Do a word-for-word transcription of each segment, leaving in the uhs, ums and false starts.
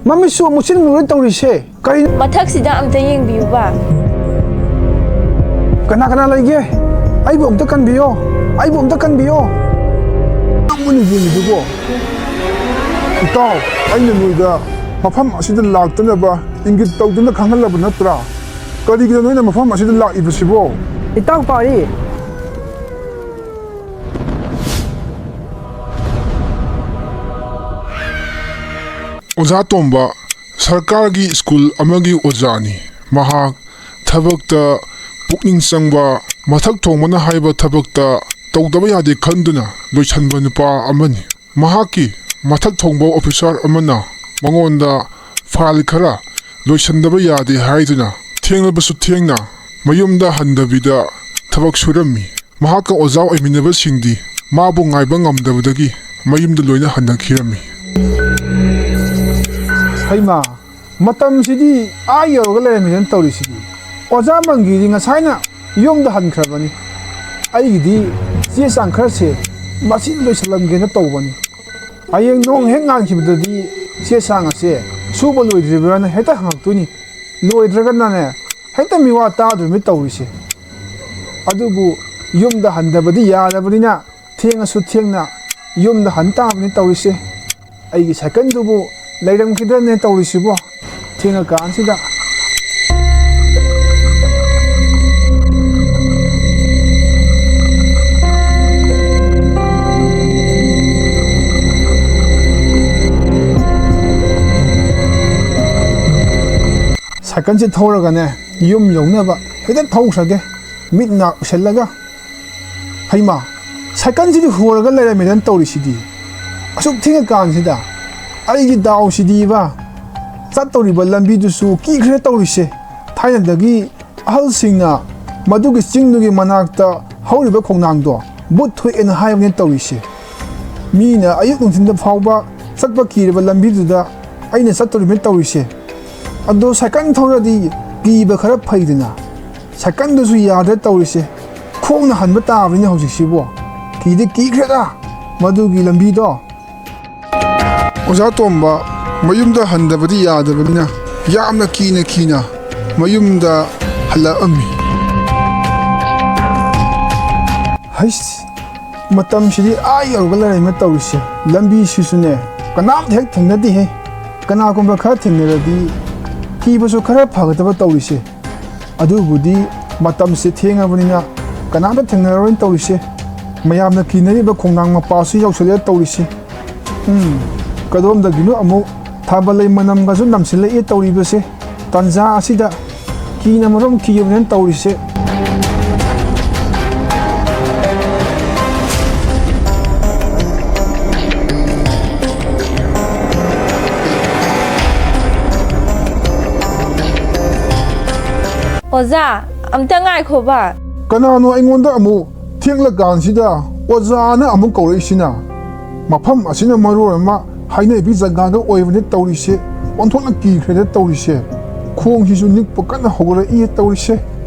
ꯃꯃꯤꯠꯁꯨ ꯃꯨꯠꯁꯤꯟꯂꯨꯔꯦ ꯇꯧꯔꯤꯁꯦ꯫ ꯀꯔꯤ? ꯃꯊꯛꯁꯤꯗ ꯑꯝꯇ ꯌꯦꯡꯕꯤꯌꯨꯕ꯫ ꯀꯅꯥ ꯀꯅꯥ ꯂꯩꯒꯦ? ꯑꯩꯕꯨ ꯑꯝꯇ ꯀꯟꯕꯤꯌꯣ꯫ ꯑꯩꯕꯨ ꯑꯝꯇ ꯀꯟꯕꯤꯌꯣ꯫ ꯅꯪꯕꯨꯅ ꯌꯦꯡꯉꯤꯗꯨꯕꯣ? ꯏꯇꯥꯎ, ꯑꯩꯅ ꯅꯣꯏꯗ ꯃꯐꯝ ꯑꯁꯤꯗ ꯂꯥꯛꯇꯅꯕ ꯏꯪꯒꯤꯠ ꯇꯧꯗꯨꯅ ꯈꯪꯍꯜꯂꯕ ꯅꯠꯇ꯭ꯔꯥ? ꯀꯔꯤꯒꯤꯅꯣ ꯅꯣꯏꯅ ꯃꯐꯝ ꯑꯁꯤꯗ ꯂꯥꯛꯏꯕꯁꯤꯕꯣ? ꯏꯇꯥꯎ ꯄꯥꯔꯤ꯫ ꯑꯣꯖꯥ ꯇꯣꯝꯕ ꯁꯔꯀꯥꯔꯒꯤ ꯁ꯭ꯀꯨꯜ ꯑꯃꯒꯤ ꯑꯣꯖꯥꯅꯤ꯫ ꯃꯍꯥꯛ ꯊꯕꯛꯇ ꯄꯨꯛꯅꯤꯡ ꯆꯪꯕ, ꯃꯊꯛ ꯊꯣꯡꯕꯅ ꯍꯥꯏꯕ ꯊꯕꯛꯇ ꯇꯧꯗꯕ ꯌꯥꯗꯦ ꯈꯟꯗꯨꯅ ꯂꯣꯏꯁꯤꯟꯕ ꯅꯨꯄꯥ ꯑꯃꯅꯤ꯫ ꯃꯍꯥꯛꯀꯤ ꯃꯊꯛ ꯊꯣꯡꯕ ꯑꯣꯐꯤꯁꯥꯔ ꯑꯃꯅ ꯃꯉꯣꯟꯗ ꯐꯥꯏꯜ ꯈꯔ ꯂꯣꯏꯁꯤꯟꯗꯕ ꯌꯥꯗꯦ ꯍꯥꯏꯗꯨꯅ ꯊꯦꯡꯂꯕꯁꯨ ꯊꯦꯡꯅ ꯃꯌꯨꯝꯗ ꯍꯟꯗꯕꯤꯗ ꯊꯕꯛ ꯁꯨꯔꯝꯃꯤ꯫ ꯃꯍꯥꯛꯀ ꯑꯣꯖꯥ ꯑꯣꯏꯃꯤꯟꯅꯕꯁꯤꯡꯗꯤ ꯃꯥꯕꯨ ꯉꯥꯏꯕ ꯉꯝꯗꯕꯗꯒꯤ ꯃꯌꯨꯝꯗ ꯂꯣꯏꯅ ꯍꯟꯅꯈꯤꯔꯝꯃꯤ꯫ ꯍꯩꯃꯥ, ꯃꯇꯝꯁꯤꯗꯤ ꯑꯥ ꯌꯧꯔꯒ ꯂꯩꯔꯝꯃꯤꯗꯅ ꯇꯧꯔꯤꯁꯤꯗꯤ꯫ ꯑꯣꯖꯥ ꯃꯪꯒꯤꯗꯤ ꯉꯁꯥꯏꯅ ꯌꯨꯝꯗ ꯍꯟꯈ꯭ꯔꯕꯅꯤ꯫ ꯑꯩꯒꯤꯗꯤ ꯆꯦ ꯆꯥꯡ ꯈꯔꯁꯦ ꯃꯁꯤ ꯂꯣꯏꯁꯤꯜꯂꯝꯒꯦꯅ ꯇꯧꯕꯅꯤ꯫ ꯍꯌꯦꯡ ꯅꯣꯡ ꯍꯦꯛ ꯉꯥꯟꯈꯤꯕꯗꯗꯤ ꯆꯦ ꯆꯥꯡ ꯑꯁꯦ ꯁꯨꯕ ꯂꯣꯏꯗ꯭ꯔꯤꯕ꯭ꯔꯥꯅ ꯍꯦꯛꯇ ꯍꯪꯉꯛꯇꯣꯏꯅꯤ꯫ ꯂꯣꯏꯗ꯭ꯔꯒꯅꯅꯦ, ꯍꯦꯛꯇ ꯃꯤꯋꯥ ꯇꯥꯗꯣꯔꯤꯃꯤ ꯇꯧꯔꯤꯁꯦ꯫ ꯑꯗꯨꯕꯨ ꯌꯨꯝꯗ ꯍꯟꯗꯕꯗꯤ ꯌꯥꯗꯕꯅꯤꯅ ꯊꯦꯡꯉꯁꯨ ꯊꯦꯡꯅ ꯌꯨꯝꯗ ꯍꯟ ꯇꯥꯕꯅꯤ ꯇꯧꯔꯤꯁꯦ꯫ ꯑꯩꯒꯤ ꯁꯥꯏꯀꯜꯗꯨꯕꯨ ꯂꯩꯔꯝꯈꯤꯗ꯭ꯔꯅꯦ ꯇꯧꯔꯤꯁꯤꯕꯣ? ꯊꯦꯡꯉꯀꯥꯟꯁꯤꯗ꯫ ꯁꯥꯏꯀꯜꯁꯦ ꯊꯧꯔꯒꯅꯦ, ꯌꯨꯝ ꯌꯧꯅꯕ ꯍꯦꯛꯇ ꯊꯧꯈ꯭ꯔꯒꯦ꯫ ꯃꯤꯠ ꯅꯥ ꯎꯏꯁꯜꯂꯒ, ꯍꯩꯃꯥ, ꯁꯥꯏꯀꯜꯁꯤꯗꯤ ꯍꯣꯔꯒ ꯂꯩꯔꯝꯃꯦꯗꯅ ꯇꯧꯔꯤꯁꯤꯗꯤ꯫ ꯑꯁꯨꯛ ꯊꯦꯡꯉꯀꯥꯟꯁꯤꯗ ꯑꯩꯒꯤ ꯗꯥꯎꯁꯤꯗꯤꯕ, ꯆꯠꯇꯧꯔꯤꯕ ꯂꯝꯕꯤꯗꯨꯁꯨ ꯀꯤꯈ꯭ꯔꯦ ꯇꯧꯔꯤꯁꯦ꯫ ꯊꯥꯏꯅꯗꯒꯤ ꯑꯍꯜꯁꯤꯡꯅ ꯃꯗꯨꯒꯤ ꯆꯤꯡꯗꯨꯒꯤ ꯃꯅꯥꯛꯇ ꯍꯧꯔꯤꯕ ꯈꯣꯡꯅꯥꯡꯗꯣ ꯚꯨꯠ ꯊꯣꯛꯑꯦꯅ ꯍꯥꯏꯕꯅꯦ ꯇꯧꯔꯤꯁꯦ꯫ ꯃꯤꯅ ꯑꯌꯨꯛ ꯅꯨꯡꯊꯤꯟꯗ ꯐꯥꯎꯕ ꯆꯠꯄ ꯀꯤꯔꯕ ꯂꯝꯕꯤꯗꯨꯗ ꯑꯩꯅ ꯆꯠꯇꯧꯔꯤꯕꯅꯤ ꯇꯧꯔꯤꯁꯦ꯫ ꯑꯗꯣ ꯁꯥꯏꯀꯜ ꯊꯧꯔꯗꯤ ꯀꯤꯕ ꯈꯔ ꯐꯩꯗꯅ꯫ ꯁꯥꯏꯀꯜꯗꯨꯁꯨ ꯌꯥꯗ꯭ꯔꯦ ꯇꯧꯔꯤꯁꯦ꯫ ꯈꯣꯡꯅ ꯍꯟꯕ ꯇꯥꯕꯅꯤꯅꯦ ꯍꯧꯖꯤꯛꯁꯤꯕꯣ꯫ ꯀꯤꯗꯤ ꯀꯤꯈ꯭ꯔꯦꯗ ꯃꯗꯨꯒꯤ ꯂꯝꯕꯤꯗꯣ꯫ ꯑꯣꯖꯥ ꯇꯣꯝꯕ ꯃꯌꯨꯝꯗ ꯍꯟꯗꯕꯗꯤ ꯌꯥꯗꯕꯅꯤꯅ ꯌꯥꯝꯅ ꯀꯤꯅ ꯀꯤꯅ ꯃꯌꯨꯝꯗ ꯍꯜꯂꯛꯑꯝꯃꯤ꯫ ꯍꯩꯁ, ꯃꯇꯝꯁꯤꯗꯤ ꯑꯥ ꯌꯧꯔꯒ ꯂꯩꯔꯝꯃꯦ ꯇꯧꯔꯤꯁꯦ꯫ ꯂꯝꯕꯤꯁꯤꯁꯨꯅꯦ, ꯀꯅꯥꯝꯇ ꯍꯦꯛ ꯊꯦꯡꯅꯗꯦꯍꯦ꯫ ꯀꯅꯥꯒꯨꯝꯕ ꯈꯔ ꯊꯦꯡꯅꯔꯗꯤ ꯊꯤꯕꯁꯨ ꯈꯔ ꯐꯒꯗꯕ ꯇꯧꯔꯤꯁꯦ꯫ ꯑꯗꯨꯕꯨꯗꯤ ꯃꯇꯝꯁꯦ ꯊꯦꯡꯉꯕꯅꯤꯅ ꯀꯅꯥꯝꯇ ꯊꯦꯡꯅꯔꯔꯣꯏꯅ ꯇꯧꯔꯤꯁꯦ꯫ ꯃꯌꯥꯝꯅ ꯀꯤꯅꯔꯤꯕ ꯈꯣꯡꯅꯥꯡ ꯃꯄꯥꯁꯨ ꯌꯧꯁꯤꯜꯂꯛꯑꯦ ꯇꯧꯔꯤꯁꯦ꯫ ꯎꯝ, ꯀꯗꯣꯝꯗꯒꯤꯅꯣ ꯑꯃꯨꯛ ꯊꯥꯕꯜ ꯂꯩ ꯃꯅꯝꯒꯁꯨ ꯅꯝꯁꯤꯜꯂꯛꯑꯦ ꯇꯧꯔꯤꯕꯁꯦ꯫ ꯇꯥꯟꯖꯥ ꯑꯁꯤꯗ ꯀꯤꯅ ꯃꯔꯣꯝ ꯀꯤꯕꯅꯦꯅ ꯇꯧꯔꯤꯁꯦ꯫ ꯑꯣꯖꯥ, ꯑꯝꯇ ꯉꯥꯏꯈꯣꯕ꯫ ꯀꯅꯥꯅꯣ ꯑꯩꯉꯣꯟꯗ ꯑꯃꯨꯛ ꯊꯦꯡꯂꯀꯥꯟꯁꯤꯗ ꯑꯣꯖꯥꯅ ꯑꯃꯨꯛ ꯀꯧꯔꯛꯏꯁꯤꯅ? ꯃꯐꯝ ꯑꯁꯤꯅ ꯃꯔꯣꯜ ꯑꯃ ꯍꯥꯏꯅꯕꯤ ꯖꯒꯥꯗ ꯑꯣꯏꯕꯅꯤ ꯇꯧꯔꯤꯁꯦ꯫ ꯑꯣꯟꯊꯣꯛꯅ ꯀꯤꯈ꯭ꯔꯦꯗ ꯇꯧꯔꯤꯁꯦ꯫ ꯈꯣꯡꯁꯤꯁꯨ ꯅꯤꯛꯄ ꯀꯟꯅ ꯍꯧꯒꯠꯂꯛꯏ ꯇꯧꯔꯤꯁꯦ꯫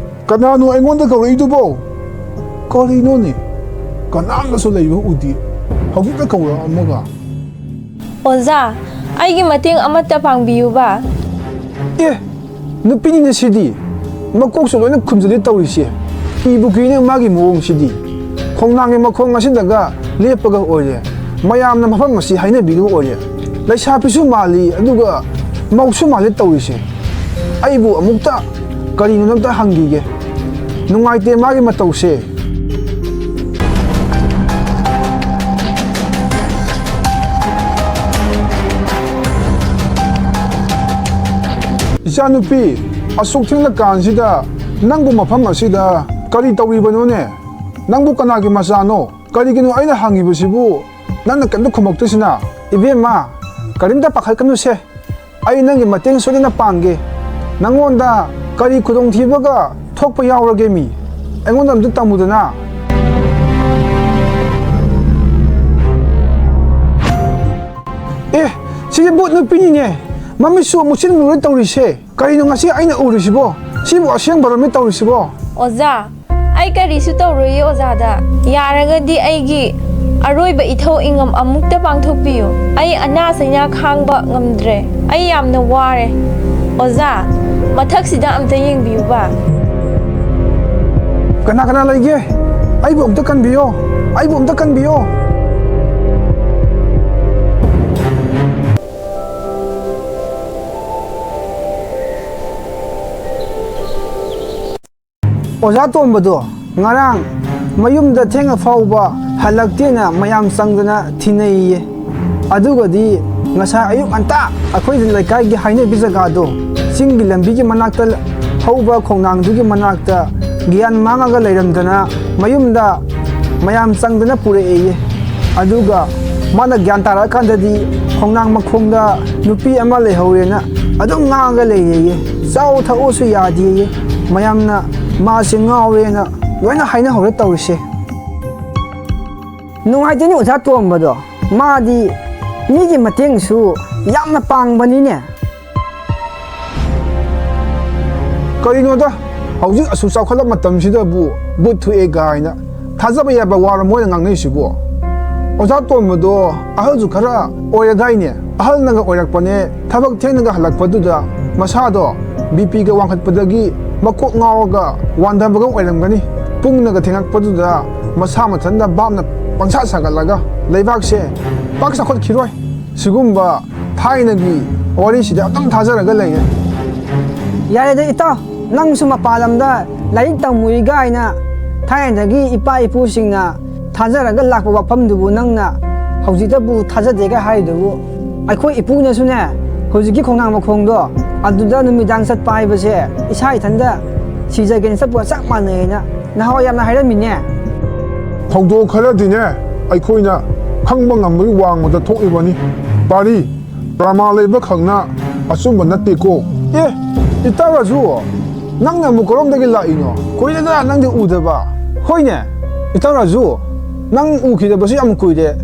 ꯀꯅꯥꯅꯣ ꯑꯩꯉꯣꯟꯗ ꯀꯧꯔꯛꯏꯗꯨꯕꯣ? ꯀꯔꯤꯅꯣꯅꯦ? ꯀꯅꯥꯝꯇꯁꯨ ꯂꯩꯕ ꯎꯗꯦ꯫ ꯍꯧꯖꯤꯛꯇ ꯀꯧꯔꯛꯑꯝꯃꯒ꯫ ꯑꯣꯖꯥ, ꯑꯩꯒꯤ ꯃꯇꯦꯡ ꯑꯃꯠꯇ ꯄꯥꯡꯕꯤꯌꯨꯕ꯫ ꯑꯦ, ꯅꯨꯄꯤꯅꯤꯅꯦ ꯁꯤꯗꯤ꯫ ꯃꯀꯣꯛꯁꯨ ꯂꯣꯏꯅ ꯈꯨꯝꯖꯤꯜꯂꯤ ꯇꯧꯔꯤꯁꯦ꯫ ꯀꯤꯕꯨ ꯀꯤꯅꯦ ꯃꯥꯒꯤ ꯃꯑꯣꯡꯁꯤꯗꯤ꯫ ꯈꯣꯡꯅꯥꯡꯒꯤ ꯃꯈꯣꯡ ꯑꯁꯤꯗꯒ ꯂꯦꯞꯄꯒ ꯑꯣꯏꯔꯦ꯫ ꯃꯌꯥꯝꯅ ꯃꯐꯝ ꯑꯁꯤ ꯍꯥꯏꯅꯕꯤꯗꯨ ꯑꯣꯏꯔꯦ꯫ ꯂꯩꯁꯥꯕꯤꯁꯨ ꯃꯥꯜꯂꯤ, ꯑꯗꯨꯒ ꯃꯧꯁꯨ ꯃꯥꯜꯂꯤ ꯇꯧꯔꯤꯁꯦ꯫ ꯑꯩꯕꯨ ꯑꯃꯨꯛꯇ ꯀꯔꯤꯅꯣ ꯑꯝꯇ ꯍꯪꯈꯤꯒꯦ꯫ ꯅꯨꯡꯉꯥꯏꯇꯦ ꯃꯥꯒꯤ ꯃꯇꯧꯁꯦ꯫ ꯏꯆꯥꯅꯨꯄꯤ, ꯑꯁꯨꯛ ꯊꯦꯡꯂꯀꯥꯟꯁꯤꯗ ꯅꯪꯕꯨ ꯃꯐꯝ ꯑꯁꯤꯗ ꯀꯔꯤ ꯇꯧꯔꯤꯕꯅꯣꯅꯦ? ꯅꯪꯕꯨ ꯀꯅꯥꯒꯤ ꯃꯆꯥꯅꯣ? ꯀꯔꯤꯒꯤꯅꯣ ꯑꯩꯅ ꯍꯪꯉꯤꯕꯁꯤꯕꯨ ꯅꯪꯅ ꯀꯔꯤꯝꯇ ꯈꯨꯝꯃꯛꯇ꯭ꯔꯤꯁꯤꯅ? ꯏꯕꯦꯝꯃ, ꯀꯔꯤꯝꯇ ꯄꯥꯈꯠꯀꯅꯨꯁꯦ꯫ ꯑꯩ ꯅꯪꯒꯤ ꯃꯇꯦꯡ ꯁꯣꯏꯗꯅ ꯄꯥꯡꯒꯦ꯫ ꯅꯪꯉꯣꯟꯗ ꯀꯔꯤ ꯈꯨꯗꯣꯡꯊꯤꯕꯒ ꯊꯣꯛꯄ ꯌꯥꯎꯔꯒꯦ ꯃꯤ? ꯑꯩꯉꯣꯟꯗ ꯑꯝꯇ ꯇꯝꯃꯨꯗꯅ꯫ ꯑꯦ, ꯁꯤꯗꯤ ꯚꯨꯠ ꯅꯨꯄꯤꯅꯤꯅꯦ꯫ ꯃꯃꯤꯠꯁꯨ ꯃꯨꯠꯁꯤꯟ ꯃꯨꯔꯦ ꯇꯧꯔꯤꯁꯦ꯫ ꯀꯔꯤꯅꯣ ꯉꯁꯤ ꯑꯩꯅ ꯎꯔꯤꯁꯤꯕꯣ? ꯁꯤꯕꯨ ꯑꯁꯦꯡꯕꯔꯣꯃꯤ ꯇꯧꯔꯤꯁꯤꯕꯣ? ꯑꯣꯖꯥ, ꯑꯩ ꯀꯔꯤꯁꯨ ꯇꯧꯔꯣꯏꯌꯦ ꯑꯣꯖꯥꯗ꯫ ꯌꯥꯔꯒꯗꯤ ꯑꯩꯒꯤ ꯑꯔꯣꯏꯕ ꯏꯊꯧ ꯏꯉꯝ ꯑꯃꯨꯛꯇ ꯄꯥꯡꯊꯣꯛꯄꯤꯌꯨ꯫ ꯑꯩ ꯑꯅꯥ ꯆꯩꯅꯥ ꯈꯥꯡꯕ ꯉꯝꯗ꯭ꯔꯦ꯫ ꯑꯩ ꯌꯥꯝꯅ ꯋꯥꯔꯦ꯫ ꯑꯣꯖꯥ, ꯃꯊꯛꯁꯤꯗ ꯑꯝꯇ ꯌꯦꯡꯕꯤꯌꯨꯕ꯫ ꯀꯅꯥ ꯀꯅꯥ ꯂꯩꯒꯦ? ꯑꯩꯕꯨ ꯑꯝꯇ ꯀꯟꯕꯤꯌꯣ꯫ ꯑꯩꯕꯨ ꯑꯝꯇ ꯀꯟꯕꯤꯌꯣ꯫ ꯑꯣꯖꯥ ꯇꯣꯝꯕꯗꯣ ꯉꯔꯥꯡ ꯃꯌꯨꯝꯗ ꯊꯦꯡꯅ ꯐꯥꯎꯕ ꯍꯜꯂꯛꯇꯦꯅ ꯃꯌꯥꯝ ꯆꯪꯗꯅ ꯊꯤꯅꯩꯌꯦ꯫ ꯑꯗꯨꯒꯗꯤ ꯉꯁꯥꯏ ꯑꯌꯨꯛ ꯉꯟꯇꯥ ꯑꯩꯈꯣꯏ ꯂꯩꯀꯥꯏꯒꯤ ꯍꯥꯏꯅꯕꯤ ꯖꯒꯥꯗꯣ, ꯆꯤꯡꯒꯤ ꯂꯝꯕꯤꯒꯤ ꯃꯅꯥꯛꯇ ꯍꯧꯕ ꯈꯣꯡꯅꯥꯡꯗꯨꯒꯤ ꯃꯅꯥꯛꯇ ꯒ꯭ꯌꯥꯟ ꯃꯥꯡꯉꯒ ꯂꯩꯔꯝꯗꯅ ꯃꯌꯨꯝꯗ ꯃꯌꯥꯝ ꯆꯪꯗꯅ ꯄꯨꯔꯛꯑꯦꯌꯦ꯫ ꯑꯗꯨꯒ ꯃꯥꯅ ꯒ꯭ꯌꯥꯟ ꯇꯥꯔꯛꯑꯀꯥꯟꯗꯗꯤ ꯈꯣꯡꯅꯥꯡ ꯃꯈꯣꯡꯗ ꯅꯨꯄꯤ ꯑꯃ ꯂꯩꯍꯧꯔꯦꯅ ꯑꯗꯨꯝ ꯉꯥꯡꯉꯒ ꯂꯩꯔꯦꯌꯦ꯫ ꯆꯥꯎ ꯊꯛꯎꯁꯨ ꯌꯥꯗꯦꯌꯦ꯫ ꯃꯌꯥꯝꯅ ꯃꯥꯁꯦ ꯉꯥꯎꯔꯦꯅ ꯂꯣꯏꯅ ꯍꯥꯏꯅꯍꯧꯔꯦ ꯇꯧꯔꯤꯁꯦ꯫ ꯅꯨꯡꯉꯥꯏꯇꯦꯅꯦ ꯑꯣꯖꯥ ꯇꯣꯝꯕꯗꯣ꯫ ꯃꯥꯗꯤ ꯃꯤꯒꯤ ꯃꯇꯦꯡꯁꯨ ꯌꯥꯝꯅ ꯄꯥꯡꯕꯅꯤꯅꯦ꯫ ꯀꯔꯤꯅꯣꯗ, ꯍꯧꯖꯤꯛ ꯑꯁꯨꯛ ꯆꯥꯎꯈꯠꯂꯕ ꯃꯇꯝꯁꯤꯗꯕꯨ ꯚꯨꯠ ꯊꯣꯛꯑꯦ ꯀꯥꯏꯅ ꯊꯥꯖꯕ ꯌꯥꯕ ꯋꯥꯔꯣ ꯃꯣꯏꯅ ꯉꯥꯡꯅꯩꯁꯤꯕꯨ? ꯑꯣꯖꯥ ꯇꯣꯝꯕꯗꯣ ꯑꯍꯜꯁꯨ ꯈꯔ ꯑꯣꯏꯔꯗꯥꯏꯅꯦ? ꯑꯍꯜꯅꯒ ꯑꯣꯏꯔꯛꯄꯅꯦ, ꯊꯕꯛ ꯊꯦꯡꯅꯒ ꯍꯜꯂꯛꯄꯗꯨꯗ ꯃꯁꯥꯗꯣ ꯕꯤ ꯄꯤꯒ ꯋꯥꯡꯈꯠꯄꯗꯒꯤ ꯃꯀꯣꯛ ꯉꯥꯎꯔꯒ ꯋꯥꯟꯊꯕꯒ ꯑꯣꯏꯔꯝꯒꯅꯤ꯫ ꯄꯨꯡꯅꯒ ꯊꯦꯡꯉꯛꯄꯗꯨꯗ ꯃꯁꯥ ꯃꯊꯟꯇ ꯚꯥꯞꯅ ꯄꯪꯁꯥ ꯁꯥꯒꯠꯂꯒ ꯂꯩꯕꯥꯛꯁꯦ ꯄꯥꯛ ꯆꯥꯎꯈꯠꯈꯤꯔꯣꯏ꯫ ꯁꯤꯒꯨꯝꯕ ꯊꯥꯏꯅꯒꯤ ꯋꯥꯔꯤꯁꯤꯗ ꯑꯗꯨꯝ ꯊꯥꯖꯔꯒ ꯂꯩꯌꯦ꯫ ꯌꯥꯔꯦꯗ ꯏꯇꯥꯎ, ꯅꯪꯁꯨ ꯃꯄꯥꯟ ꯂꯝꯗ ꯂꯥꯏꯔꯤꯛ ꯇꯝꯃꯨꯏ ꯀꯥꯏꯅ ꯊꯥꯏꯅꯗꯒꯤ ꯏꯄꯥ ꯏꯄꯨꯁꯤꯡꯅ ꯊꯥꯖꯔꯒ ꯂꯥꯛꯄ ꯋꯥꯐꯝꯗꯨꯕꯨ ꯅꯪꯅ ꯍꯧꯖꯤꯛꯇꯕꯨ ꯊꯥꯖꯗꯦꯒ ꯍꯥꯏꯔꯤꯗꯨꯕꯨ? ꯑꯩꯈꯣꯏ ꯏꯄꯨꯅꯁꯨꯅꯦ, ꯍꯧꯖꯤꯛꯀꯤ ꯈꯣꯡꯅꯥꯡ ꯃꯈꯣꯡꯗꯣ ꯑꯗꯨꯗ ꯅꯨꯃꯤꯗꯥꯡ ꯆꯠꯄ ꯍꯥꯏꯕꯁꯦ ꯏꯁꯥ ꯏꯊꯟꯗ ꯁꯤꯖꯒꯦꯅ ꯆꯠꯄꯒ ꯆꯞ ꯃꯥꯟꯅꯩꯅ ꯅꯍꯥꯟꯋꯥꯏ ꯌꯥꯝꯅ ꯍꯥꯏꯔꯝꯃꯤꯅꯦ꯫ ꯊꯧꯗꯣꯛ ꯈꯔꯗꯤꯅꯦ, ꯑꯩꯈꯣꯏꯅ ꯈꯪꯕ ꯉꯝꯕꯒꯤ ꯋꯥꯡꯃꯗ ꯊꯣꯛꯂꯤꯕꯅꯤ꯫ ꯄꯥꯔꯤ, ꯄ꯭ꯔꯃꯥꯟ ꯂꯩꯕ ꯈꯛꯅ ꯑꯆꯨꯝꯕ ꯅꯠꯇꯦꯀꯣ꯫ ꯑꯦ, ꯏꯇꯥꯎ ꯔꯥꯖꯨ, ꯅꯪꯅ ꯑꯃꯨꯛ ꯀꯔꯣꯝꯗꯒꯤ ꯂꯥꯛꯏꯅꯣ? ꯀꯨꯏꯔꯦꯗ ꯅꯪꯗꯤ ꯎꯗꯕ꯫ ꯍꯣꯏꯅꯦ, ꯏꯇꯥꯎ ꯔꯥꯖꯨ, ꯅꯪ ꯎꯈꯤꯗꯕꯁꯨ ꯌꯥꯝ ꯀꯨꯏꯔꯦ,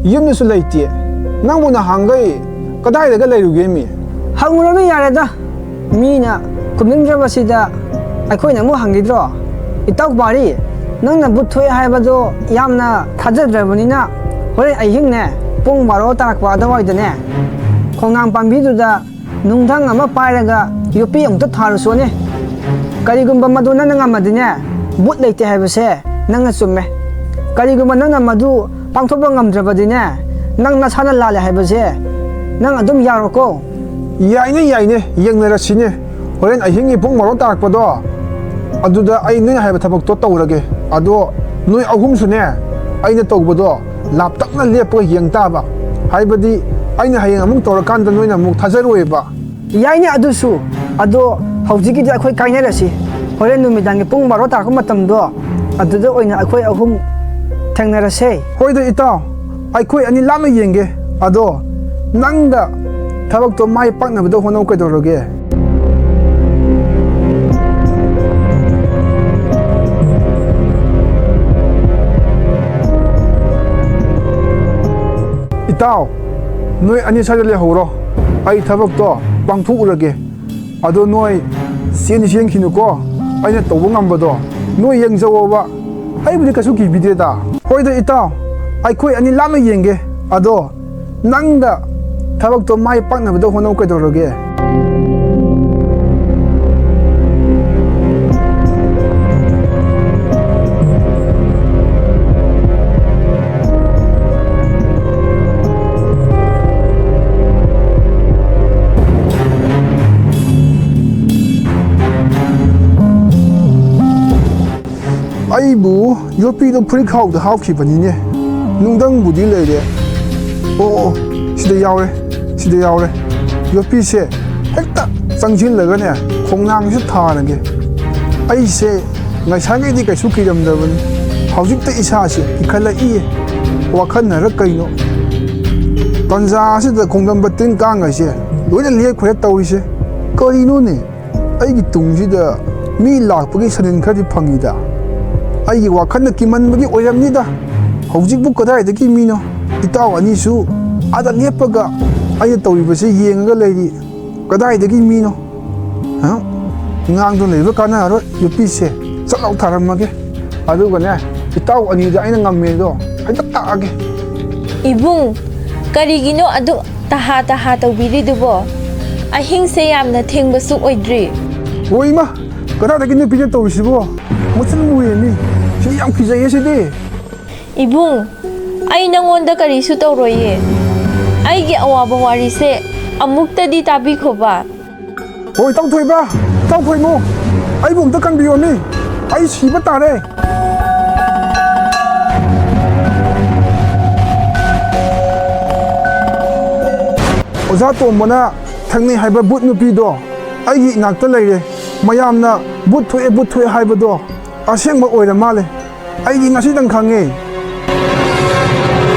ꯌꯨꯝꯗꯁꯨ ꯂꯩꯇꯦ꯫ ꯅꯪꯕꯨ ꯅꯍꯥꯟꯈꯩ ꯀꯗꯥꯏꯗꯒ ꯂꯩꯔꯨꯒꯦꯃꯤ? ꯍꯪꯉꯨꯔꯅꯨ ꯌꯥꯔꯦꯗ, ꯃꯤꯅ ꯈꯨꯝꯅꯤꯡꯗ꯭ꯔꯕꯁꯤꯗ ꯑꯩꯈꯣꯏꯅ ꯑꯃꯨꯛ ꯍꯪꯈꯤꯗ꯭ꯔꯣ? ꯏꯇꯥꯎ ꯄꯥꯔꯤ, ꯅꯪꯅ ꯚꯨꯠ ꯊꯣꯛꯑꯦ ꯍꯥꯏꯕꯗꯣ ꯌꯥꯝꯅ ꯊꯥꯖꯗ꯭ꯔꯕꯅꯤꯅ, ꯍꯣꯔꯦꯟ ꯑꯍꯤꯡꯅꯦ, ꯄꯨꯡ ꯕꯥꯔꯣ ꯇꯥꯔꯛꯄ ꯑꯗꯨꯋꯥꯏꯗꯅꯦ, ꯈꯣꯡꯅꯥꯡ ꯄꯥꯝꯕꯤꯗꯨꯗ ꯅꯨꯡꯊꯪ ꯑꯃ ꯄꯥꯏꯔꯒ ꯌꯣꯠꯄꯤ ꯑꯃꯨꯛꯇ ꯊꯥꯔꯨꯁꯣꯅꯦ꯫ ꯀꯔꯤꯒꯨꯝꯕ ꯃꯗꯨ ꯅꯪꯅ ꯉꯝꯃꯗꯤꯅꯦ, ꯚꯨꯠ ꯂꯩꯇꯦ ꯍꯥꯏꯕꯁꯦ ꯅꯪꯅ ꯆꯨꯝꯃꯦ꯫ ꯀꯔꯤꯒꯨꯝꯕ ꯅꯪꯅ ꯃꯗꯨ ꯄꯥꯡꯊꯣꯛꯄ ꯉꯝꯗ꯭ꯔꯕꯗꯤꯅꯦ, ꯅꯪ ꯅꯁꯥꯅ ꯂꯥꯜꯂꯦ ꯍꯥꯏꯕꯁꯦ ꯅꯪ ꯑꯗꯨꯝ ꯌꯥꯔꯣꯀꯣ꯫ ꯌꯥꯏꯅꯦ, ꯌꯥꯏꯅꯦ, ꯌꯦꯡꯅꯔꯁꯤꯅꯦ꯫ ꯍꯣꯔꯦꯟ ꯑꯍꯤꯡꯒꯤ ꯄꯨꯡ ꯕꯥꯔꯣ ꯇꯥꯔꯛꯄꯗꯣ, ꯑꯗꯨꯗ ꯑꯩ ꯅꯣꯏꯅ ꯍꯥꯏꯕ ꯊꯕꯛꯇꯣ ꯇꯧꯔꯒꯦ꯫ ꯑꯗꯣ ꯅꯣꯏ ꯑꯍꯨꯝꯁꯨꯅꯦ, ꯑꯩꯅ ꯇꯧꯕꯗꯣ ꯂꯥꯞꯇꯛꯅ ꯂꯦꯞꯄꯒ ꯌꯦꯡ ꯇꯥꯕ꯫ ꯍꯥꯏꯕꯗꯤ, ꯑꯩꯅ ꯍꯌꯦꯡ ꯑꯃꯨꯛ ꯇꯧꯔꯀꯥꯟꯗ ꯅꯣꯏꯅ ꯑꯃꯨꯛ ꯊꯥꯖꯔꯣꯏꯕ꯫ ꯌꯥꯏꯅꯦ ꯑꯗꯨꯁꯨ꯫ ꯑꯗꯣ ꯍꯧꯖꯤꯛꯀꯤꯗꯤ ꯑꯩꯈꯣꯏ ꯀꯥꯏꯅꯔꯁꯤ꯫ ꯍꯣꯔꯦꯟ ꯅꯨꯃꯤꯗꯥꯡꯒꯤ ꯄꯨꯡ ꯕꯥꯔꯣ ꯇꯥꯔꯛꯄ ꯃꯇꯝꯗꯣ, ꯑꯗꯨꯗ ꯑꯣꯏꯅ ꯑꯩꯈꯣꯏ ꯑꯍꯨꯝ ꯊꯦꯡꯅꯔꯁꯦ꯫ ꯍꯣꯏꯗ ꯏꯇꯥꯎ, ꯑꯩꯈꯣꯏ ꯑꯅꯤ ꯂꯥꯞꯅ ꯌꯦꯡꯒꯦ꯫ ꯑꯗꯣ ꯅꯪꯗ ꯊꯕꯛꯇꯣ ꯃꯥꯏ ꯄꯥꯛꯅꯕꯗ ꯍꯣꯠꯅꯧ ꯀꯩꯗꯧꯔꯒꯦ? ꯏꯇꯥꯎ, ꯅꯣꯏ ꯑꯅꯤ ꯁ꯭ꯋꯥꯏꯗ ꯂꯩꯍꯧꯔꯣ꯫ ꯑꯩ ꯊꯕꯛꯇꯣ ꯄꯥꯡꯊꯣꯛꯎꯔꯒꯦ꯫ ꯑꯗꯣ ꯅꯣꯏ ꯆꯦꯟꯗꯤ ꯆꯦꯟꯈꯤꯅꯨꯀꯣ꯫ ꯑꯩꯅ ꯇꯧꯕ ꯉꯝꯕꯗꯣ ꯅꯣꯏ ꯌꯦꯡꯖꯧꯋꯣꯕ꯫ ꯑꯩꯕꯨꯗꯤ ꯀꯩꯁꯨ ꯀꯤꯕꯤꯗꯦꯗ꯫ ꯍꯣꯏꯗ ꯏꯇꯥꯎ, ꯑꯩꯈꯣꯏ ꯑꯅꯤ ꯂꯥꯞꯅ ꯌꯦꯡꯒꯦ꯫ ꯑꯗꯣ ꯅꯪꯗ ꯊꯕꯛꯇꯣ ꯃꯥꯏ ꯄꯥꯛꯅꯕꯗ ꯍꯣꯠꯅꯧ ꯀꯩꯗꯧꯔꯒꯦ? ꯑꯩꯕꯨ ꯌꯣꯠꯄꯤꯗꯣ ꯐꯨꯔꯤꯠꯈꯥꯎꯗ ꯍꯥꯞꯈꯤꯕꯅꯤꯅꯦ꯫ ꯅꯨꯡꯗꯪꯕꯨꯗꯤ ꯂꯩꯔꯦ꯫ ꯑꯣ, ꯑꯣ, ꯁꯤꯗ ꯌꯥꯎꯔꯦ, ꯁꯤꯗ ꯌꯥꯎꯔꯦ꯫ ꯌꯣꯠꯄꯤꯁꯦ ꯍꯦꯛꯇ ꯆꯪꯁꯤꯜꯂꯒꯅꯦ, ꯈꯣꯡꯅꯥꯡꯁꯤꯗ ꯊꯥꯔꯒꯦ꯫ ꯑꯩꯁꯦ ꯉꯁꯥꯏꯉꯩꯗꯤ ꯀꯩꯁꯨ ꯀꯤꯔꯝꯗꯕꯅꯤ, ꯍꯧꯖꯤꯛꯇ ꯏꯁꯥꯁꯦ ꯀꯤꯈꯠꯂꯛꯏꯌꯦ꯫ ꯋꯥꯈꯜꯅꯔ ꯀꯩꯅꯣ? ꯇꯟꯖꯥ ꯑꯁꯤꯗ ꯈꯣꯡꯗ꯭ꯔꯝꯕ ꯇꯤꯟ ꯀꯥꯡꯈꯩꯁꯦ ꯂꯣꯏꯅ ꯂꯦꯞꯈ꯭ꯔꯦ ꯇꯧꯔꯤꯁꯦ꯫ ꯀꯔꯤꯅꯣꯅꯦ? ꯑꯩꯒꯤ ꯇꯨꯡꯁꯤꯗ ꯃꯤ ꯂꯥꯛꯄꯒꯤ ꯁꯅꯤꯟ ꯈꯔꯗꯤ ꯐꯪꯉꯤꯗ꯫ ꯑꯩꯒꯤ ꯋꯥꯈꯜꯅ ꯀꯤꯃꯟꯕꯒꯤ ꯑꯣꯏꯔꯝꯅꯤꯗ꯫ ꯍꯧꯖꯤꯛꯄꯨ ꯀꯗꯥꯏꯗꯒꯤ ꯃꯤꯅꯣ? ꯏꯇꯥꯎ ꯑꯅꯤꯁꯨ ꯑꯥꯗ ꯂꯦꯞꯄꯒ ꯑꯩꯅ ꯇꯧꯔꯤꯕꯁꯤ ꯌꯦꯡꯉꯒ ꯂꯩꯔꯤ꯫ ꯀꯗꯥꯏꯗꯒꯤ ꯃꯤꯅꯣ? ꯍꯥ? ꯉꯥꯡꯗꯨꯅ ꯂꯩꯕ ꯀꯥꯟꯅꯔꯣꯏ, ꯌꯣꯠꯄꯤꯁꯦ ꯆꯠ ꯂꯥꯎ ꯊꯥꯔꯝꯃꯒꯦ꯫ ꯑꯗꯨꯒꯅꯦ, ꯏꯇꯥꯎ ꯑꯅꯤꯗ ꯑꯩꯅ ꯉꯝꯃꯦꯗꯣ ꯍꯦꯛꯇ ꯇꯥꯛꯑꯒꯦ꯫ ꯏꯕꯨꯡ, ꯀꯔꯤꯒꯤꯅꯣ ꯑꯗꯨꯛ ꯇꯍꯥ ꯇꯍꯥ ꯇꯧꯕꯤꯔꯤꯗꯨꯕꯣ? ꯑꯍꯤꯡꯁꯦ ꯌꯥꯝꯅ ꯊꯦꯡꯕꯁꯨ ꯑꯣꯏꯗ꯭ꯔꯤ꯫ ꯍꯣ ꯏꯃꯥ, ꯀꯗꯥꯏꯗꯒꯤ ꯅꯨꯄꯤꯅ ꯇꯧꯔꯤꯁꯤꯕꯣ? ꯃꯆꯤꯟ ꯃꯨꯌꯦ ꯃꯤ꯫ ꯁꯤꯗꯤ ꯌꯥꯝ ꯀꯤꯖꯩꯌꯦ ꯁꯤꯗꯤ꯫ ꯏꯕꯨꯡ, ꯑꯩ ꯅꯉꯣꯟꯗ ꯀꯔꯤꯁꯨ ꯇꯧꯔꯣꯏꯌꯦ꯫ ꯑꯩꯒꯤ ꯑꯋꯥꯕ ꯋꯥꯔꯤꯁꯦ ꯑꯃꯨꯛꯇꯗꯤ ꯇꯥꯕꯤꯈꯣꯕ꯫ ꯍꯣꯏ, ꯏꯇꯥꯎ ꯊꯣꯏꯕ, ꯏꯇꯥꯎ ꯈꯣꯏꯃꯨ, ꯑꯩꯕꯨ ꯑꯝꯇ ꯀꯟꯕꯤꯌꯣꯃꯤ꯫ ꯑꯩ ꯁꯤꯕ ꯇꯥꯔꯦ꯫ ꯑꯣꯖꯥ ꯇꯣꯝꯕꯅ ꯊꯛꯅꯩ ꯍꯥꯏꯕ ꯚꯨꯠ ꯅꯨꯄꯤꯗꯣ ꯑꯩꯒꯤ ꯏꯅꯥꯛꯇ ꯂꯩꯔꯦ꯫ ꯃꯌꯥꯝꯅ ꯚꯨꯠ ꯊꯣꯛꯑꯦ, ꯚꯨꯠ ꯊꯣꯛꯑꯦ ꯍꯥꯏꯕꯗꯣ ꯑꯁꯦꯡꯕ ꯑꯣꯏꯔ ꯃꯥꯜꯂꯦ꯫ ꯑꯩꯗꯤ ꯉꯁꯤꯗꯪ ꯈꯪꯉꯦ꯫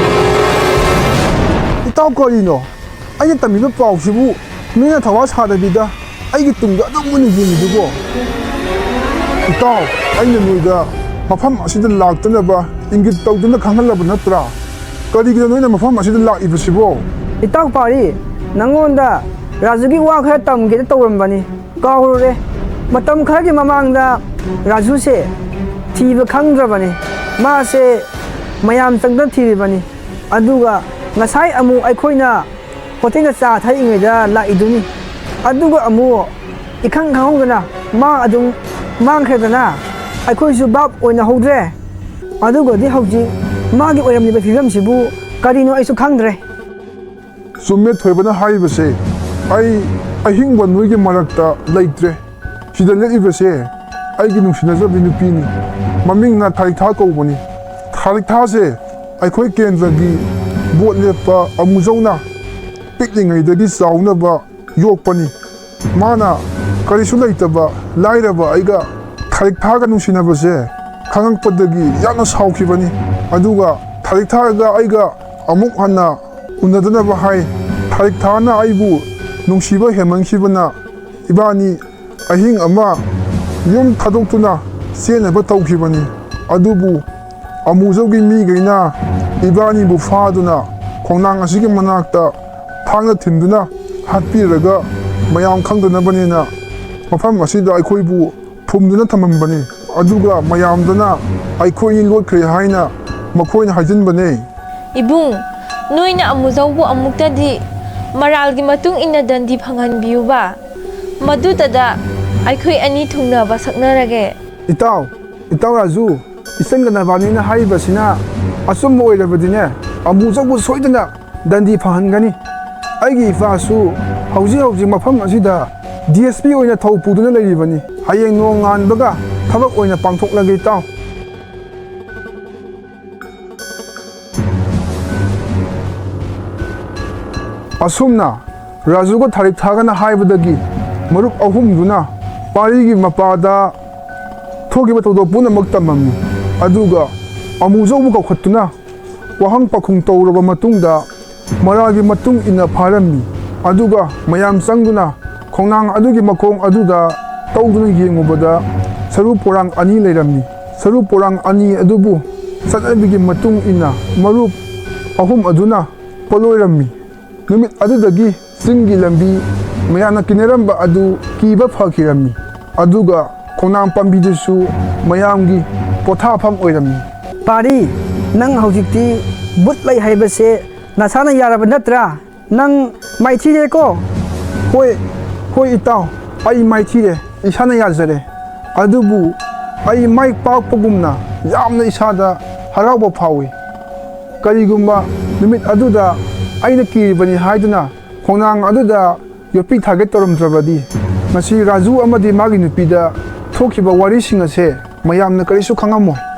ꯏꯇꯥꯎ, ꯀꯔꯤꯅꯣ? ꯑꯩꯅ ꯇꯝꯃꯤꯕ ꯄꯥꯎꯁꯤꯕꯨ ꯅꯣꯏꯅ ꯊꯋꯥ ꯁꯥꯗꯕꯤꯗ ꯑꯩꯒꯤ ꯇꯨꯡꯗ ꯑꯗꯨꯝ ꯃꯨꯟꯅ ꯌꯦꯡꯉꯤꯗꯨꯕꯣ? ꯏꯇꯥꯎ, ꯑꯩꯅ ꯅꯣꯏꯗ ꯃꯐꯝ ꯑꯁꯤꯗ ꯂꯥꯛꯇꯅꯕ ꯏꯪꯒꯤꯠ ꯇꯧꯗꯨꯅ ꯈꯪꯍꯜꯂꯕ ꯅꯠꯇ꯭ꯔꯥ? ꯀꯔꯤꯒꯤꯅꯣ ꯅꯣꯏꯅ ꯃꯐꯝ ꯑꯁꯤꯗ ꯂꯥꯛꯏꯕꯁꯤꯕꯣ? ꯏꯇꯥꯎ ꯄꯥꯔꯤ, ꯅꯉꯣꯟꯗ ꯔꯥꯖꯨꯒꯤ ꯋꯥ ꯈꯔ ꯇꯝꯒꯦꯅ ꯇꯧꯔꯝꯕꯅꯤ꯫ ꯀꯥꯎꯔꯨꯔꯦ꯫ ꯃꯇꯝ ꯈꯔꯒꯤ ꯃꯃꯥꯡꯗ ꯔꯥꯖꯨꯁꯦ ꯊꯤꯕ ꯈꯪꯗ꯭ꯔꯕꯅꯤ꯫ ꯃꯥꯁꯦ ꯃꯌꯥꯝ ꯆꯪꯗꯅ ꯊꯤꯔꯤꯕꯅꯤ꯫ ꯑꯗꯨꯒ ꯉꯁꯥꯏ ꯑꯃꯨꯛ ꯑꯩꯈꯣꯏꯅ ꯍꯣꯇꯦꯜꯗ ꯆꯥ ꯊꯛꯏꯉꯩꯗ ꯂꯥꯛꯏꯗꯨꯅꯤ꯫ ꯑꯗꯨꯒ ꯑꯃꯨꯛ ꯏꯈꯪ ꯈꯪꯍꯧꯗꯅ ꯃꯥ ꯑꯗꯨꯝ ꯃꯥꯡꯈ꯭ꯔꯦꯗꯅ꯫ ꯑꯩꯈꯣꯏꯁꯨ ꯚꯥꯞ ꯑꯣꯏꯅꯍꯧꯗ꯭ꯔꯦ꯫ ꯑꯗꯨꯒꯗꯤ ꯍꯧꯖꯤꯛ ꯃꯥꯒꯤ ꯑꯣꯏꯔꯝꯂꯤꯕ ꯐꯤꯕꯝꯁꯤꯕꯨ ꯀꯔꯤꯅꯣ ꯑꯩꯁꯨ ꯈꯪꯗ꯭ꯔꯦ꯫ ꯆꯨꯝꯃꯦ ꯊꯣꯏꯕꯅ ꯍꯥꯏꯔꯤꯕꯁꯦ꯫ ꯑꯩ ꯑꯍꯤꯡꯕ ꯅꯣꯏꯒꯤ ꯃꯔꯛꯇ ꯂꯩꯇ꯭ꯔꯦ꯫ ꯁꯤꯗ ꯂꯦꯞꯂꯤꯕꯁꯦ ꯑꯩꯒꯤ ꯅꯨꯡꯁꯤꯅꯖꯕꯤ ꯅꯨꯄꯤꯅꯤ꯫ ꯃꯃꯤꯡꯅ ꯊꯥꯔꯤꯛꯊꯥ ꯀꯧꯕꯅꯤ꯫ ꯊꯥꯔꯤꯛꯊꯥꯁꯦ ꯑꯩꯈꯣꯏ ꯀꯦꯟꯗ꯭ꯔꯒꯤ ꯚꯣꯠ ꯂꯦꯞꯄ ꯑꯃꯨꯖꯧꯅ ꯄꯤꯛꯂꯤꯉꯩꯗꯒꯤ ꯆꯥꯎꯅꯕ ꯌꯣꯛꯄꯅꯤ꯫ ꯃꯥꯅ ꯀꯔꯤꯁꯨ ꯂꯩꯇꯕ ꯂꯥꯏꯔꯕ ꯑꯩꯒ ꯊꯥꯔꯤꯛꯊꯥꯒ ꯅꯨꯡꯁꯤꯅꯕꯁꯦ ꯈꯪꯉꯛꯄꯗꯒꯤ ꯌꯥꯝꯅ ꯁꯥꯎꯈꯤꯕꯅꯤ꯫ ꯑꯗꯨꯒ ꯊꯥꯔꯤꯛꯊꯥꯒ ꯑꯩꯒ ꯑꯃꯨꯛ ꯍꯟꯅ ꯎꯅꯗꯅꯕ ꯍꯥꯏ꯫ ꯊꯥꯔꯤꯛꯊꯥꯅ ꯑꯩꯕꯨ ꯅꯨꯡꯁꯤꯕ ꯍꯦꯟꯃꯟꯈꯤꯕꯅ ꯏꯕꯥꯅꯤ ꯑꯍꯤꯡ ꯑꯃ ꯌꯨꯝ ꯊꯥꯗꯣꯛꯇꯨꯅ ꯆꯦꯟꯅꯕ ꯇꯧꯈꯤꯕꯅꯤ꯫ ꯑꯗꯨꯕꯨ ꯑꯃꯨꯖꯧꯒꯤ ꯃꯤꯈꯩꯅ ꯏꯕꯥꯅꯤꯕꯨ ꯐꯥꯗꯨꯅ ꯈꯣꯡꯅꯥꯡ ꯑꯁꯤꯒꯤ ꯃꯅꯥꯛꯇ ꯊꯥꯡꯅ ꯊꯤꯟꯗꯨꯅ ꯍꯥꯠꯄꯤꯔꯒ ꯃꯌꯥꯝ ꯈꯪꯗꯅꯕꯅꯦꯅ ꯃꯐꯝ ꯑꯁꯤꯗ ꯑꯩꯈꯣꯏꯕꯨ ꯐꯨꯝꯗꯨꯅ ꯊꯝꯃꯝꯕꯅꯤ꯫ ꯑꯗꯨꯒ ꯃꯌꯥꯝꯗꯅ ꯑꯩꯈꯣꯏꯅꯤ ꯂꯣꯠꯈ꯭ꯔꯦ ꯍꯥꯏꯅ ꯃꯈꯣꯏꯅ ꯍꯥꯏꯖꯤꯟꯕꯅꯦ꯫ ꯏꯕꯨꯡ, ꯅꯣꯏꯅ ꯑꯃꯨꯖꯧꯕꯨ ꯑꯃꯨꯛꯇꯗꯤ ꯃꯔꯥꯜꯒꯤ ꯃꯇꯨꯡ ꯏꯟꯅ ꯗꯟꯗꯤ ꯐꯪꯍꯟꯕꯤꯌꯨꯕ꯫ ꯃꯗꯨꯇꯗ ꯑꯩꯈꯣꯏ ꯑꯅꯤ ꯊꯨꯡꯅꯕ ꯁꯛꯅꯔꯒꯦ꯫ ꯏꯇꯥꯎ, ꯏꯇꯥꯎ ꯔꯥꯖꯨ, ꯏꯆꯟꯒ ꯅꯕꯥꯅꯤꯅ ꯍꯥꯏꯔꯤꯕꯁꯤꯅ ꯑꯆꯨꯝꯕ ꯑꯣꯏꯔꯕꯗꯤꯅꯦ, ꯑꯃꯨꯖꯧꯕꯨ ꯁꯣꯏꯗꯅ ꯗꯟꯗꯤ ꯐꯪꯍꯟꯒꯅꯤ꯫ ꯑꯩꯒꯤ ꯏꯄꯥꯁꯨ ꯍꯧꯖꯤꯛ ꯍꯧꯖꯤꯛ ꯃꯐꯝ ꯑꯁꯤꯗ ꯗꯤ ꯑꯦꯁ ꯄꯤ ꯑꯣꯏꯅ ꯊꯧ ꯄꯨꯗꯨꯅ ꯂꯩꯔꯤꯕꯅꯤ꯫ ꯍꯌꯦꯡ ꯅꯣꯡꯉꯥꯟꯕꯒ ꯊꯕꯛ ꯑꯣꯏꯅ ꯄꯥꯡꯊꯣꯛꯂꯒꯦ, ꯏꯇꯥꯎ꯫ ꯑꯁꯨꯝꯅ ꯔꯥꯖꯨꯒ ꯊꯥꯔꯤꯛ ꯊꯥꯒꯅ ꯍꯥꯏꯕꯗꯒꯤ ꯃꯔꯨꯞ ꯑꯍꯨꯝꯗꯨꯅ ꯄꯥꯔꯤꯒꯤ ꯃꯄꯥꯗ ꯊꯣꯛꯈꯤꯕ ꯊꯧꯗꯣꯛ ꯄꯨꯝꯅꯃꯛ ꯇꯝꯂꯝꯃꯤ꯫ ꯑꯗꯨꯒ ꯑꯃꯨꯖꯧꯕꯨ ꯀꯧꯈꯠꯇꯨꯅ ꯋꯥꯍꯪ ꯄꯥꯎꯈꯨꯝ ꯇꯧꯔꯕ ꯃꯇꯨꯡꯗ ꯃꯔꯥꯜꯒꯤ ꯃꯇꯨꯡ ꯏꯟꯅ ꯐꯥꯔꯝꯃꯤ꯫ ꯑꯗꯨꯒ ꯃꯌꯥꯝ ꯆꯪꯗꯨꯅ ꯈꯣꯡꯅꯥꯡ ꯑꯗꯨꯒꯤ ꯃꯈꯣꯡ ꯑꯗꯨꯗ ꯇꯧꯗꯨꯅ ꯌꯦꯡꯉꯨꯕꯗ ꯁꯔꯨ ꯄꯣꯔꯥꯡ ꯑꯅꯤ ꯂꯩꯔꯝꯃꯤ꯫ ꯁꯔꯨ ꯄꯣꯔꯥꯡ ꯑꯅꯤ ꯑꯗꯨꯕꯨ ꯆꯠꯅꯕꯤꯒꯤ ꯃꯇꯨꯡ ꯏꯟꯅ ꯃꯔꯨꯞ ꯑꯍꯨꯝ ꯑꯗꯨꯅ ꯄꯣꯠꯂꯣꯏꯔꯝꯃꯤ꯫ ꯅꯨꯃꯤꯠ ꯑꯗꯨꯗꯒꯤ ꯆꯤꯡꯒꯤ ꯂꯝꯕꯤ ꯃꯌꯥꯝꯅ ꯀꯤꯅꯔꯝꯕ ꯑꯗꯨ ꯀꯤꯕ ꯐꯈꯤꯔꯝꯃꯤ꯫ ꯑꯗꯨꯒ ꯈꯣꯡꯅꯥꯡ ꯄꯥꯝꯕꯤꯗꯨꯁꯨ ꯃꯌꯥꯝꯒꯤ ꯄꯣꯊꯥꯐꯝ ꯑꯣꯏꯔꯝꯃꯤ꯫ ꯄꯥꯔꯤ, ꯅꯪ ꯍꯧꯖꯤꯛꯇꯤ ꯕꯨꯠ ꯂꯩ ꯍꯥꯏꯕꯁꯦ ꯅꯁꯥꯅ ꯌꯥꯔꯕ ꯅꯠꯇ꯭ꯔꯥ? ꯅꯪ ꯃꯥꯏꯊꯤꯔꯦꯀꯣ? ꯍꯣꯏ, ꯍꯣꯏ ꯏꯇꯥꯎ, ꯑꯩ ꯃꯥꯏꯊꯤꯔꯦ, ꯏꯁꯥꯅ ꯌꯥꯖꯔꯦ꯫ ꯑꯗꯨꯕꯨ ꯑꯩ ꯃꯥꯏ ꯄꯥꯛꯄꯒꯨꯝꯅ ꯌꯥꯝꯅ ꯏꯁꯥꯗ ꯍꯔꯥꯎꯕ ꯐꯥꯎꯏ꯫ ꯀꯔꯤꯒꯨꯝꯕ ꯅꯨꯃꯤꯠ ꯑꯗꯨꯗ ꯑꯩꯅ ꯀꯤꯔꯤꯕꯅꯤ ꯍꯥꯏꯗꯨꯅ ꯈꯣꯡꯅꯥꯡ ꯑꯗꯨꯗ ꯌꯣꯠꯄꯤ ꯊꯥꯒꯦ ꯇꯧꯔꯝꯗ꯭ꯔꯕꯗꯤ, ꯉꯁꯤ ꯔꯥꯖꯨ ꯑꯃꯗꯤ ꯃꯥꯒꯤ ꯅꯨꯄꯤꯗ ꯊꯣꯛꯈꯤꯕ ꯋꯥꯔꯤꯁꯤꯡ ꯑꯁꯦ ꯃꯌꯥꯝꯅ ꯀꯔꯤꯁꯨ ꯈꯪꯉꯝꯃꯣꯏ꯫